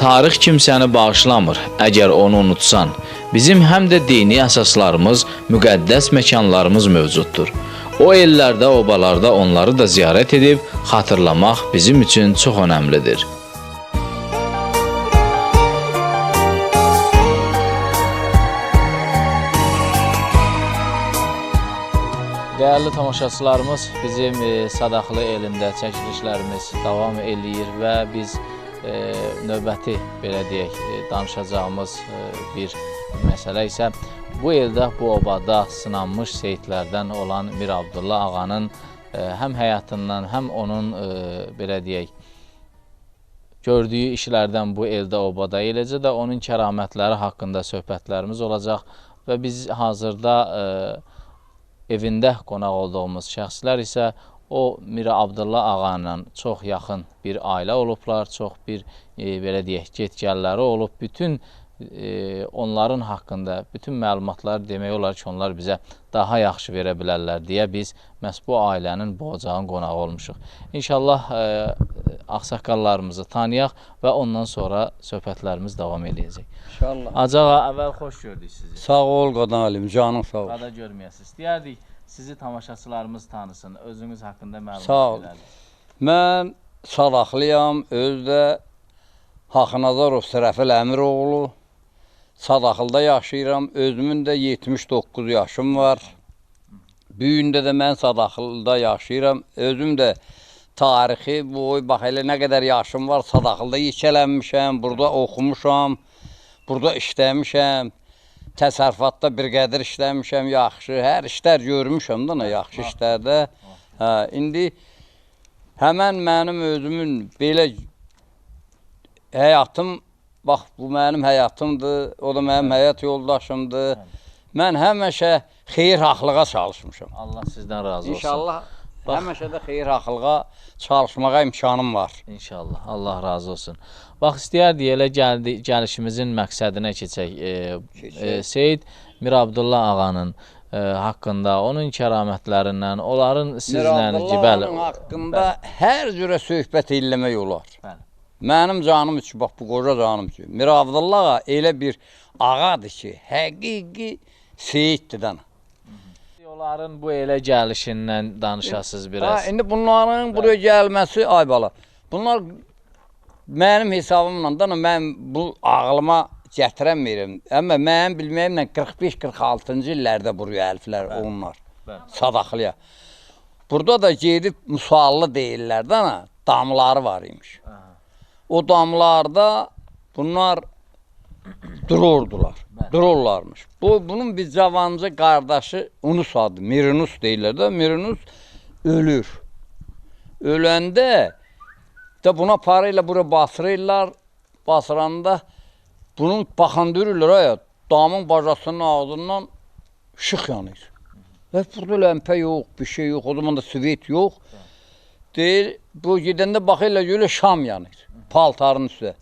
Tarix kimsəni bağışlamır, əgər onu unutsan. Bizim həm də dini əsaslarımız, müqəddəs məkanlarımız mövcuddur. O ellərdə, obalarda onları da ziyarət edib xatırlamaq bizim üçün çox önəmlidir. Dəyərli tamaşaçılarımız, bizim Sadaxlı elində çəkilişlərimiz davam eləyir və biz növbəti belə deyək, danışacağımız bir məsələ isə bu eldə, bu obada sınanmış seyidlərdən olan Mir Abdullah ağanın həm həyatından, həm onun belə deyək, gördüyü işlərdən bu eldə, obada, eləcə də onun kəramətləri haqqında söhbətlərimiz olacaq və biz hazırda evində qonaq olduğumuz şəxslər isə o Mir Abdullah ağa ilə çox yaxın bir ailə olublar, çox bir belə deyək, get-gəlləri olub. Bütün onların haqqında bütün məlumatları demək olar ki, onlar bizə daha yaxşı verə bilərlər deyə biz məhz bu ailənin, bu ocağın qonağı olmuşuq. İnşallah ağsaqqallarımızı tanıyaq və ondan sonra söhbətlərimiz davam eləyəcək. İnşallah. Hacı ağa, əvvəl xoş gördük sizi. Sağ ol qadan alim, canın sağ ol. Qada görməyəsiniz. Deyərdik, sizi tamaşaçılarımız tanısın, özünüz haqqında məlumat Sağ ol. verərdiniz. Mən Sadaxlıyam, özü də Haqnazarov Sərəfil Əmiroğlu. Sadaxlıda yaşayıram, özümün də 79 yaşım var. Bu gündə də mən Sadaxlıda yaşayıram. Özüm də tarixi boy, bax elə nə qədər yaşım var, Sadaxlıda yekələnmişəm, burada oxumuşam, burada işləmişəm. Təsərrüfatda bir qədər işləmişəm, yaxşı, hər işlər görmüşəm də, yaxşı işlərdə. Hə, indi həmən mənim özümün belə həyatım, bax bu mənim həyatımdır, o da mənim həyat yoldaşımdır. Mən həmişə xeyir-haqlığa çalışmışam. Allah sizdən razı olsun. İnşallah Bax. həmişə də xeyir-haqlığa çalışmağa imkanım var. İnşallah. Allah razı olsun. Bax, istəyərdik elə gəldi, gəlişimizin məqsədinə keçək. Keçək. Seyid Mir Abdullah ağanın haqqında, onun kəramətlərindən, onların sizlə Mir bəli, Abdullahın haqqında hər cürə söhbət eləmək olar. Bəli. Mənim canım üçün, bax bu qoca canım üçün. Mir Abdullah ağa elə bir ağadır ki, həqiqi seyiddir dana. Onların bu elə gəlişindən danışasınız biraz. Ha, indi bunların buraya gəlməsi, ay bala, bunlar mənim hesabımla da mən bu ağlıma gətirəmirəm. Amma mənim bilməyimlə 45-46-cı illərdə buraya əliflər onlar. Bəli. Sadaxlıya. Burada da gedib musallı deyirlər dana, damları var imiş. Aha. O damlarda bunlar dururdular. Bəli. Dururlarmış. Bunun bir cavanca qardaşı Unus adı, Mirinus deyirlər də, Mirinus ölür. Öləndə də buna para ilə bura basırırlar. Basıranda bunun baxandırırlar aya, damın bacasının ağzından işıq yanır. Və burada ləmpə yox, bir şey yox, o zaman da svet yox. Deyir, bu gedəndə baxırlar görürlər şam yanır paltarın üstə.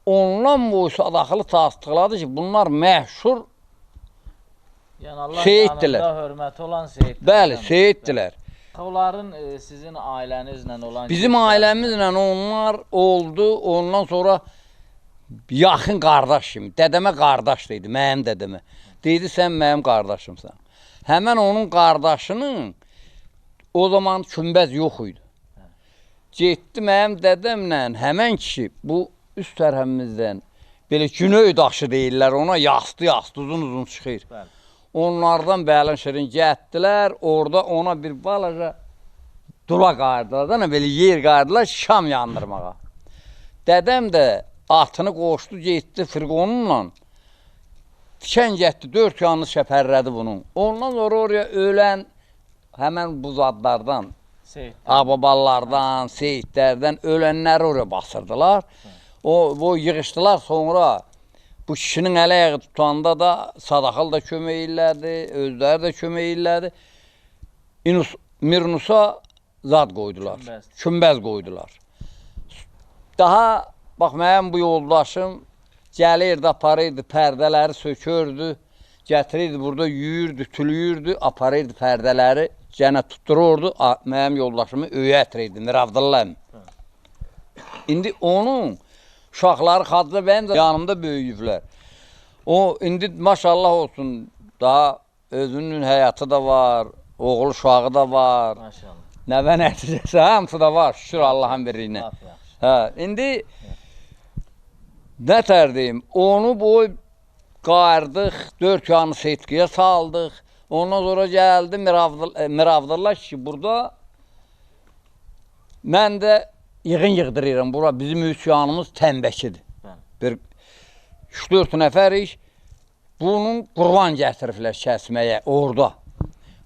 Ondan bu Sadaxlı tasdiqladı ki, bunlar məşhur, Yəni Allah Seyiddilər. yanında hörməti olan seyiddilər. bəli, seyiddilər. Onların sizin ailənizlə olan Bizim ailəmizlə onlar oldu, ondan sonra yaxın qardaş kimi, dədəmə qardaş dedi, mənim dədəmə. Dedi, sən mənim qardaşımsan. Həmən onun qardaşının o zaman kümbəz yox idi. Getdi mənim dədəmlə həmən kişi bu üst tərəfimizdən belə günöy daşı deyirlər ona, yastı yastı uzun-uzun çıxır. Bəli. Onlardan bəlin şirin gətdilər, orada ona bir balaca dula qayırdılar, da belə yer qayırdılar şam yandırmağa. Dədəm də atını qoşdu, getdi fırqonunla. Tikan getdi, dörd yanını şəpərlədi bunun. Ondan sonra oraya ölən həmən bu zadlardan, Seyidlər. ağababallardan, seyidlərdən ölənləri oraya basırdılar. O yığışdılar sonra bu kişinin əl ayağı tutanda da Sadaxıl da kömək elədi, özləri də kömək elədi. Mirnusa zad qoydular. Kümbəz. Kümbəz qoydular. Daha bax mənim bu yoldaşım gəlirdi, aparırdı, pərdələri sökürdü, gətirirdi burada yuyurdu, tülüyürdü, aparırdı pərdələri, gənə tutdururdu, mənim yoldaşımı öyə ətirirdi, Mir Abdullah əmi. İndi onun Uşaqları Xacca bəyim də yanımda böyüyüblər. O indi maşallah olsun, daha özünün həyatı da var, oğlu uşağı da var. Maşallah. Nəvə nəticəsi hamısı da var, şükür Allahın birliyinə. Lap yaxşı. Hə, indi nə tər deyim, onu boy qayırdıq, 4 yanı setkiyə saldıq. Ondan sonra gəldi Miravdullah ki, burada mən də yığın yığdırıram. Bura bizim üç yanımız tənbəkidir. Bəli. Bir 3-4 nəfərik. Bunun qurban gətiriblər kəsməyə orada.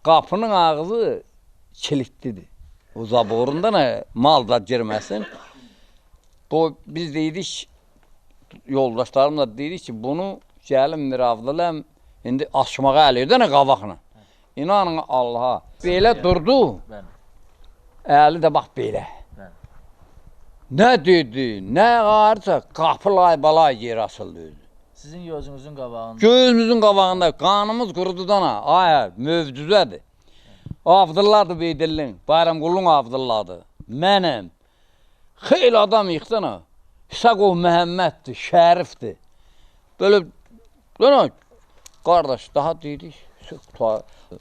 Qapının ağzı kilitlidir. O zaborunda nə mal da girməsin. Bu biz deyirik, yoldaşlarımla deyirik ki, bunu gəlin Miravdullah indi açmağa əl edir nə qabaqla. İnanın Allaha. Belə durdu. Bəli. Əli də bax belə. Bəli. Nə dedi, nə ağarsa qapı laybalay yer açıldı özü. Sizin gözünüzün qabağında. Gözümüzün qabağında qanımız qurudu dana. Ay, mövcüzədir. Abdullahdır Beydillin, Bayramqulun Abdullahdır. Mənəm. Xeyli adam yıxdana. İsaqov Məhəmməddir, Şərifdir. Belə dana qardaş, daha dedik.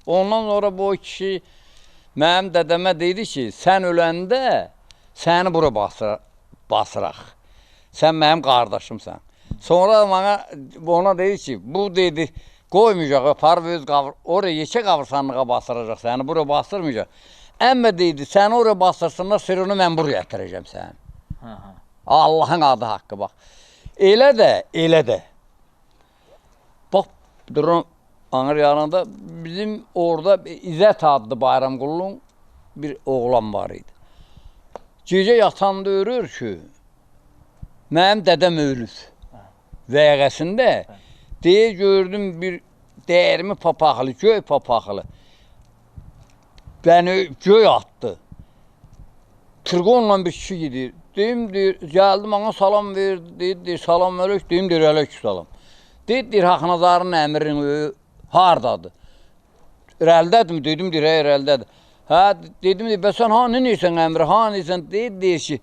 Ondan sonra bu kişi mənim dədəmə dedi ki, sən öləndə səni bura basıraq. Sən mənim qardaşımsan. Sonra mənə ona dedi ki, bu dedi, qoymayacaq, aparıb öz oraya yekə qabırsanlığa basıracaq səni, bura basırmayacaq. Əmmə dedi, səni oraya basırsınlar, sirrini mən buraya gətirəcəm səni. Hə, hə. Allahın adı haqqı bax. Elə də, elə də. Bax, durun, anır yanında bizim orada İzzət adlı Bayramqulun bir oğlan var idi. Gecə yatanda görür ki, mənim dədəm ölüb. Vəqəsində deyə gördüm bir dəyirmi papaqlı, göy papaqlı. Bəni göy atdı. Tırqonla bir kişi gedir. Deyim, deyir, gəldi mənə salam verdi, deyir, deyir, salam əleyk, deyim, deyir, əleyk salam. Deyir, deyir, Haqnazarın əmrinin hardadır? İrəlidədirmi? Dedim, deyir, hə, irəlidədir. Hə, dedim, deyir, bəs sən ha, nə neysən əmri, ha, neysən? Deyir, deyir ki,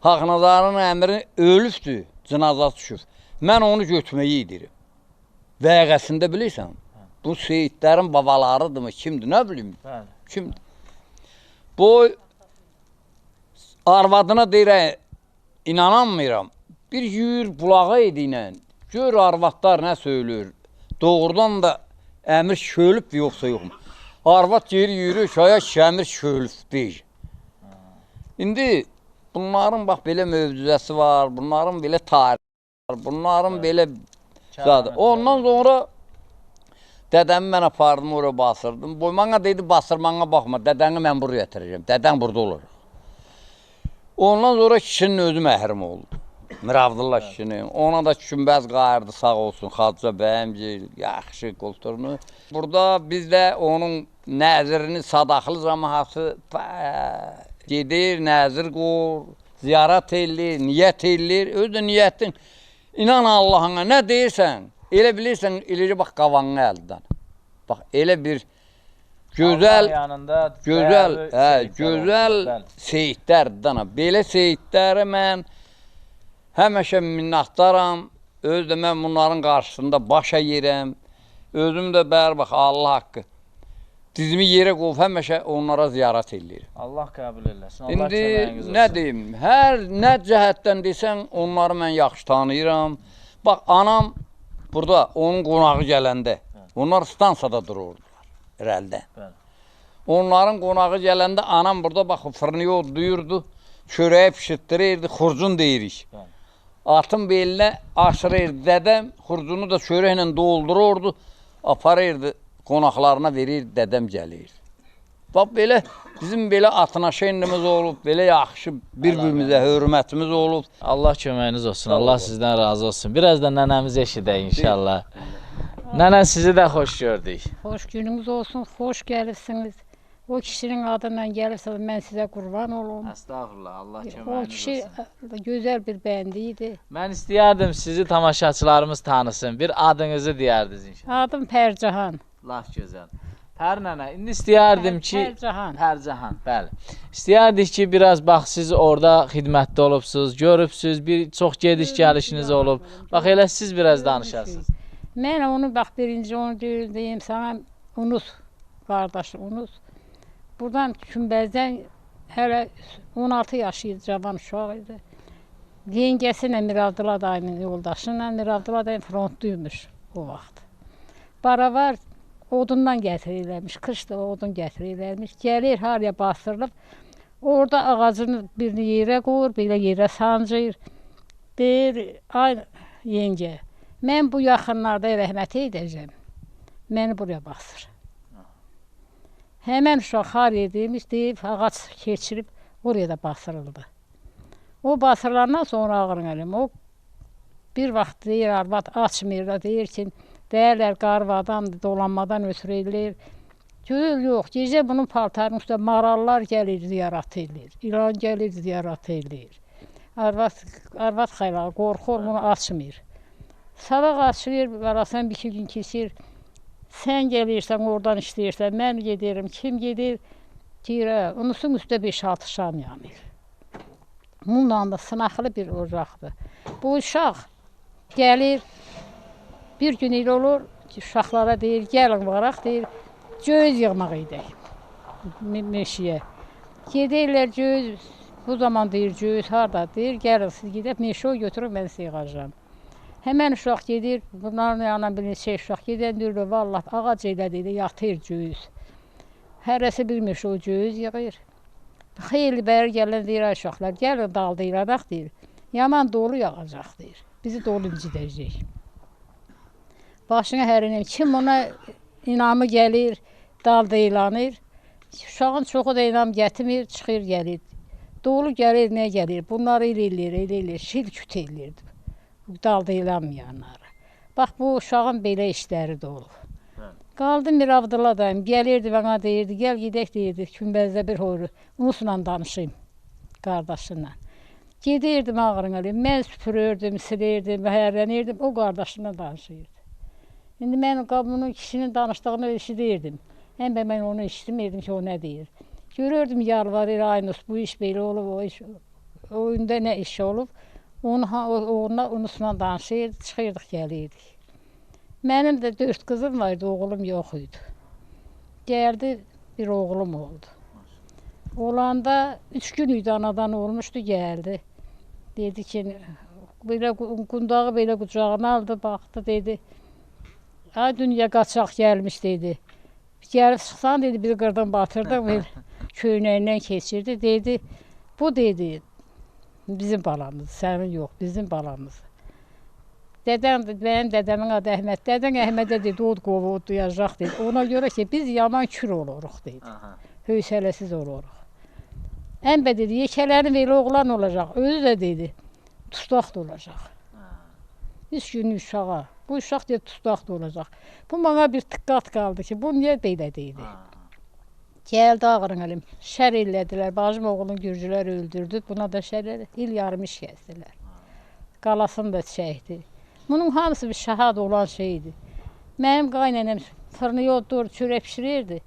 Haqnazarın əmri ölübdür, cınazası düşüb. Mən onu götürməyi edirəm. Vəqəsində bilirsən, bu seyidlərin babalarıdırmı, kimdir, nə bilim, kimdir? Bu, arvadına deyirəm, inanamıram, bir yürür bulağa idi ilə, gör arvadlar nə söylür, doğrudan da əmir şölüb yoxsa yoxmu? Arvad deyir, yürür, şaya əmir şölüb deyir. İndi bunların bax belə mövcüzəsi var, bunların belə tarihi var, bunların belə zadı. Ondan sonra dədəmi mən apardım, oraya basırdım. Bu mənə dedi, basırmana baxma, dədəni mən buraya gətirəcəm, dədən burada olacaq. Ondan sonra kişinin özü məhrum oldu. Miravdullah kişinin. Ona da kümbət qayırdı, sağ olsun, Xacca bəyimgil, yaxşı qulturunu. Burada biz də onun nəzirini, sadaqlı cəmaatı gedir, nəzir qor, ziyarət eləyir, niyyət eləyir. Özü də niyyətin, inan Allahına, nə deyirsən, elə bilirsən, eləcə bax qavanını əldən. Bax, elə bir gözəl, gözəl, gözəl seyidlərdir dana. Belə seyidlərə mən həmişə minnətdaram. Özü də mən bunların qarşısında başa yerəm. Özüm də bəri bax, Allah haqqı. Dizimi yerə qoyub həmişə onlara ziyarət eləyirəm. Allah qəbul eləsin. Allah İndi köməyiniz olsun. Nə deyim, hər nə cəhətdən desən onları mən yaxşı tanıyıram. Bax, anam burada onun qonağı gələndə, onlar stansiyada dururdular, irəlidə. Bəli. Onların qonağı gələndə anam burada bax, fırını odlayırdı, çörəyi pişirtdirirdi, xurcun deyirik. Bəli. Atın belinə aşırırdı dədəm, xurcunu da çörəklə doldururdu, aparırdı, qonaqlarına verirdi, dədəm gəlirdi. Bax, belə bizim belə atnaşenimiz olub, belə yaxşı bir-birimizə hörmətimiz olub. Allah köməyiniz olsun, Allah sizdən razı olsun. Biraz da nənəmizi eşidək inşallah. Nənə, sizi də xoş gördük. Xoş gününüz olsun, xoş gəlibsiniz. O kişinin adından gəlibsiniz, mən sizə qurban olum. Estağfurullah, Allah O köməyiniz kişi olsun. gözəl bir bəndi idi. Mən istəyərdim sizi tamaşaçılarımız tanısın. Bir adınızı deyərdiniz inşallah. Adım Pərcahan. Laf gözəl. Pəri nənə, indi istəyərdim ki, Pərcahan. Pərcahan, bəli. İstəyərdik ki, biraz bax siz orada xidmətdə olubsuz, görübsüz, bir çox gediş gəlişiniz olub. Bax elə siz biraz danışasınız. Mən onu bax birinci onu deyim sana Unus qardaşı Unus. Buradan Kümbəzdən hələ 16 yaşı idi, cavan uşaq idi. Yengəsi ilə Mirabdullah dayımın yoldaşı ilə Mirabdullah dayım frontduymuş o vaxt. Baravar odundan gətirirlərmiş, qışda odun gətirirlərmiş. Gəlir haraya bastırılıb, orada ağacını birini yerə qoyur, belə yerə sancır. Deyir, ay yengə, mən bu yaxınlarda rəhmət edəcəm, məni buraya basır. Həmən uşaq haraya demiş, deyib, ağac keçirib, oraya da basırıldı. O basırılandan sonra ağırın eləm. O bir vaxt deyir, arvad açmır da, deyir ki, deyərlər, qarıb adamdır, dolanmadan ötürü eləyir. Görür, yox, gecə bunun paltarının üstə marallar gəlir, ziyarət eləyir. İlan gəlir, ziyarət eləyir. Arvad xaylağı qorxur, bunu açmır. Sabah açılır, arasından bir iki gün keçir. Sən gəlirsən, oradan işləyirsən, mən gedirəm, kim gedir? Deyir, Unusun üstə 5-6 şam yanır. Bununla da sınaqlı bir ocaqdır. Bu uşaq gəlir, bir gün elə olur ki, uşaqlara deyir, gəlin varaq, deyir, cöyüz yığmaq edək meşiyə. Gedirlər cöyüz, bu zaman deyir, cöyüz harada? Deyir, gəlin siz gedək, meşə götürün, mən sizə yığacam. Həmən uşaq gedir, bunların yanına bir neçə uşaq gedən deyir, vallah ağac elə deyir, yatır cöyüz. Hərəsi bir meşə o cöyüz yığır. Xeyli bəri gələn deyir, ay uşaqlar, gəlin dalda ilanaq deyir, yaman dolu yağacaq deyir, bizi dolu incidəcək. Başına hərinin, kim ona inamı gəlir, dalda ilanır, uşağın çoxu da inam gətirmir, çıxır gəlir. Dolu gəlir, nə gəlir, bunları elə eləyir, elə eləyir, şil küt eləyirdi. Dalda ilanmayanları. Bax, bu uşağın belə işləri də olub. Qaldı Mirabdullah dayım, gəlirdi mənə deyirdi, gəl gedək deyirdi, Kümbəzdə bir hoyru, Unusla danışayım, qardaşınla. Gedirdim ağrın eləyim, mən süpürürdüm, silirdim, hərlənirdim, o qardaşımla danışırdı. İndi mən bunun kişinin danışdığını eşidirdim. Həm də mən onu eşitmirdim ki, o nə deyir. Görürdüm, yalvarır, ay Unus, bu iş belə olub, o iş, o gündə nə iş olub. Onunla Unusla danışırdı, çıxırdıq, gəlirdik. Mənim də 4 qızım var idi, oğlum yox idi. Gəldi, bir oğlum oldu. Olanda 3 gün idi, anadan olmuşdu, gəldi. Dedi ki, belə qundağı belə qucağına aldı, baxdı, dedi. Ay dünya qaçaq gəlmiş, dedi. Gəlib çıxsan, dedi, bir qırdan batırdın, köynəyindən keçirdi. Dedi, bu dedi, bizim balamız, sənin yox, bizim balamız. Dədəm, mənim dədəmin adı Əhməd. Dədən Əhmədə dedi, od qovu, od duyacaq dedi. Ona görə ki, biz yaman kür oluruq dedi. Hövsələsiz oluruq. Əmbə dedi, yekələrin elə oğlan olacaq. Özü də dedi, tutaq da olacaq. 3 günlük uşağa. Bu uşaq dedi, tutaq da olacaq. Bu mənə bir tıqqat qaldı ki, bu niyə belə dedi. Gəldi ağrın əlim, şər elədilər. Bacım oğlunu gürcülər öldürdü. Buna da şər elədi. İl yarım iş kəsdilər. Qalasını da çəkdi. Bunun hamısı bir şahad olan şeydir. Mənim qaynənəm fırını yoddur, çörək pişirirdi.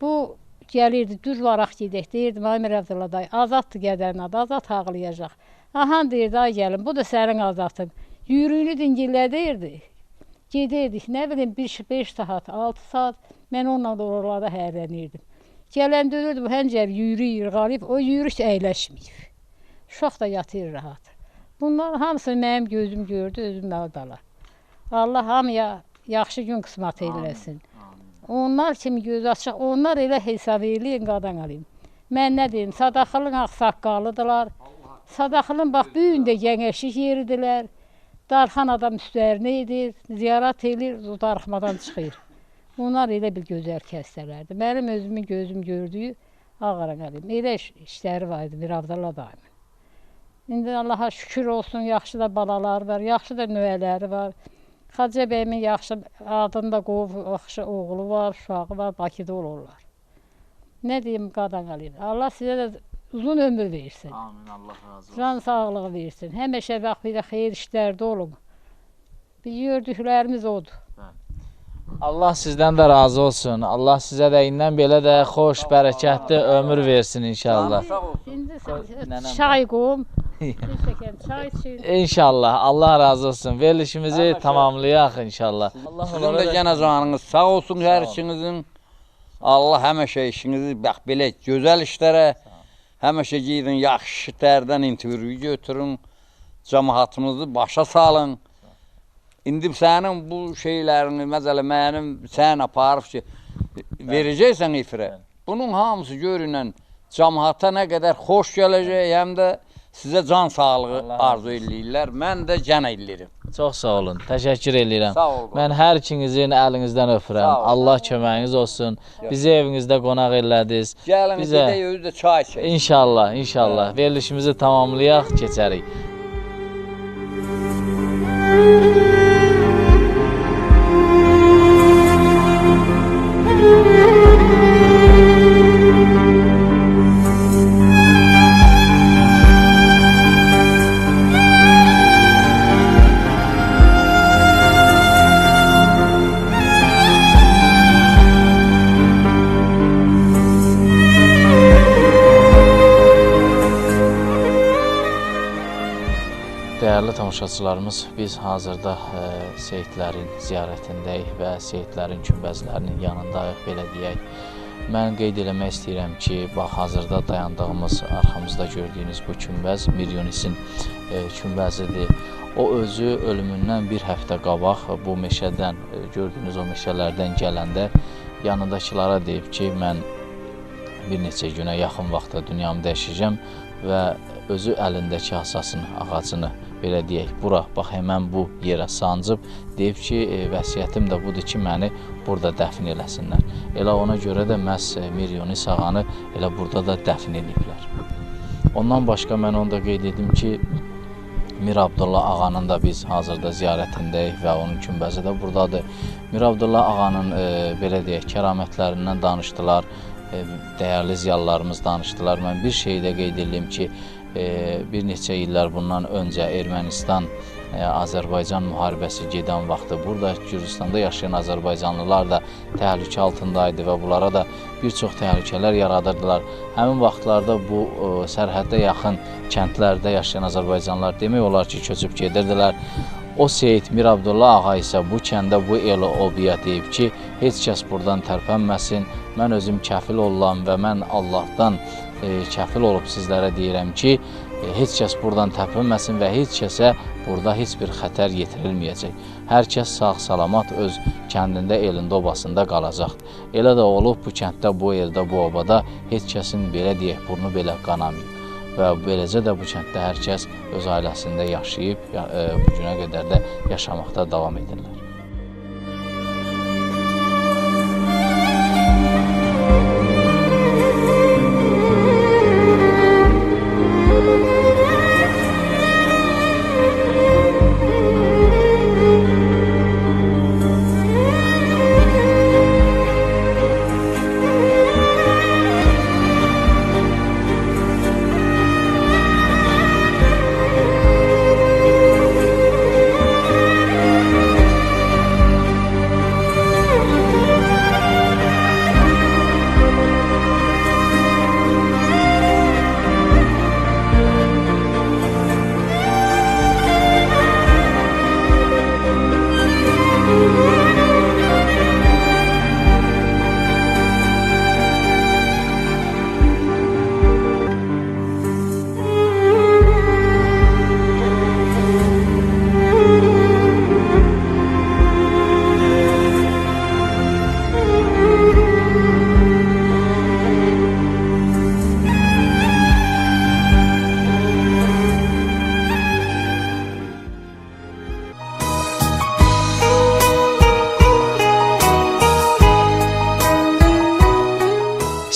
Bu gəlirdi, düz varaq gedək, deyirdim, ay Mirabdullah dayı, Azaddır qədərin adı, Azad ağlayacaq. Ahan deyirdi, ay gəlin, bu da sənin Azadın. Yürüyünü dingillədirdi. Gedirdik, nə bilim, 5 saat, 6 saat, mən onunla da oralarda hərlənirdim. Gələn dönürdü, bu həncər yürüyür, qalib, o yürüyüş əyləşməyib. Uşaq da yatır rahat. Bunların hamısını mənim gözüm gördü, özüm bala. Allah hamıya yaxşı gün qismət eləsin. Onlar kimi göz açıq, onlar elə hesab eləyin, qadan alayım. Mən nə deyim, Sadaxılın ağsaqqalıdırlar. Sadaxılın bax, bu gün də gənəşlik yeridirlər. Darxan adam üstlərinə edir, ziyarət eləyir, o darıxmadan çıxır. Onlar elə bir gözəl kəsələrdir. Mənim özümün gözüm gördüyü ağaran alayım. Elə işləri var idi Mirabdullah dayımın. İndi Allaha şükür olsun, yaxşı da balaları var, yaxşı da növələri var. Xacə bəyimin yaxşı adını da qoyub, yaxşı oğlu var, uşağı var, Bakıda olurlar. Nə deyim, qadan alayım. Allah sizə də uzun ömür versin. Amin, Allah razı olsun. Can sağlığı versin. Həmişə bax, bir də xeyir işlərdə olun. Bir gördüklərimiz odur. Bəli. Allah sizdən də razı olsun. Allah sizə də indən belə də xoş, bərəkətli ömür versin inşallah. Sağ olsun. İndi Nənəm çay qoyum. Bir stəkan çay için. İnşallah. Allah razı olsun. Verilişimizi Həmişə. tamamlayaq inşallah. Allah Sizin də yenə canınız sağ olsun hər ikinizin. Allah həmişə işinizi bax belə gözəl işlərə, həmişə gedin yaxşı işlərdən intervyu götürün. Cəmaatımızı başa salın. İndi sənin bu şeylərini, məsələn mənim sən aparıb ki, verəcəksən efirə. Bunun hamısı görünən cəmaata nə qədər xoş gələcək, həm də sizə can sağlığı Allah arzu eləyirlər. Mən də cən eləyirəm. Çox sağ olun. Təşəkkür eləyirəm. Sağ ol. Mən hər ikinizin əlinizdən öpürəm. Sağ ol. Allah köməyiniz olsun. Bizi evinizdə qonaq elədiniz. Gəlin Bizə- gedək özü də çay içək. İnşallah, inşallah. Verilişimizi tamamlayaq, keçərik. Dəyərli tamaşaçılarımız, biz hazırda Seyidlərin ziyarətindəyik və Seyidlərin günbəzlərinin yanındayıq, belə deyək. Mən qeyd eləmək istəyirəm ki, bax hazırda dayandığımız, arxamızda gördüyünüz bu günbəz Mir Yunisin günbəzidir. O özü ölümündən bir həftə qabaq bu meşədən, gördüyünüz o meşələrdən gələndə yanındakılara deyib ki, mən bir neçə günə yaxın vaxtda dünyamı dəyişəcəm və özü əlindəki hasasını, ağacını belə deyək, bura, bax həmən bu yerə sancıb, deyib ki, vəsiyyətim də budur ki, məni burada dəfn eləsinlər. Elə ona görə də məhz Mir Yunis ağanı elə burada da dəfn eləyiblər. Ondan başqa mən onu da qeyd edim ki, Mir Abdullah ağanın da biz hazırda ziyarətindəyik və onun günbəzi də buradadır. Mir Abdullah ağanın belə deyək, kəramətlərindən danışdılar, dəyərli ziyalılarımız danışdılar. Mən bir şeyi də qeyd edeyim ki, bir neçə illər bundan öncə Ermənistan Azərbaycan müharibəsi gedən vaxtı burada Gürcüstanda yaşayan azərbaycanlılar da təhlükə altındaydı və bunlara da bir çox təhlükələr yaradırdılar. Həmin vaxtlarda bu sərhəddə yaxın kəndlərdə yaşayan azərbaycanlılar demək olar ki, köçüb gedirdilər. O Seyid Mir Abdullah ağa isə bu kəndə, bu elə obaya deyib ki, heç kəs buradan tərpənməsin, mən özüm kəfil oluram və mən Allahdan kəfil olub sizlərə deyirəm ki, heç kəs buradan tərpənməsin və heç kəsə burada heç bir xətər yetirilməyəcək. Hər kəs sağ-salamat öz kəndində, elində, obasında qalacaqdır. Elə də olub, bu kənddə, bu eldə, bu obada heç kəsin belə deyək, burnu belə qanamayıb. Və beləcə də bu kənddə hər kəs öz ailəsində yaşayıb, bu günə qədər də yaşamaqda davam edirlər.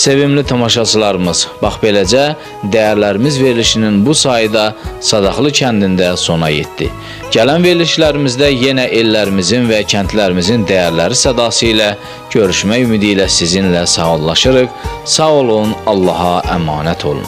Sevimli tamaşaçılarımız, bax beləcə dəyərlərimiz verilişinin bu sayı da Sadaxlı kəndində sona yetdi. Gələn verilişlərimizdə yenə ellərimizin və kəndlərimizin dəyərləri sədası ilə görüşmək ümidi ilə sizinlə sağollaşırıq. Sağ olun, Allaha əmanət olun.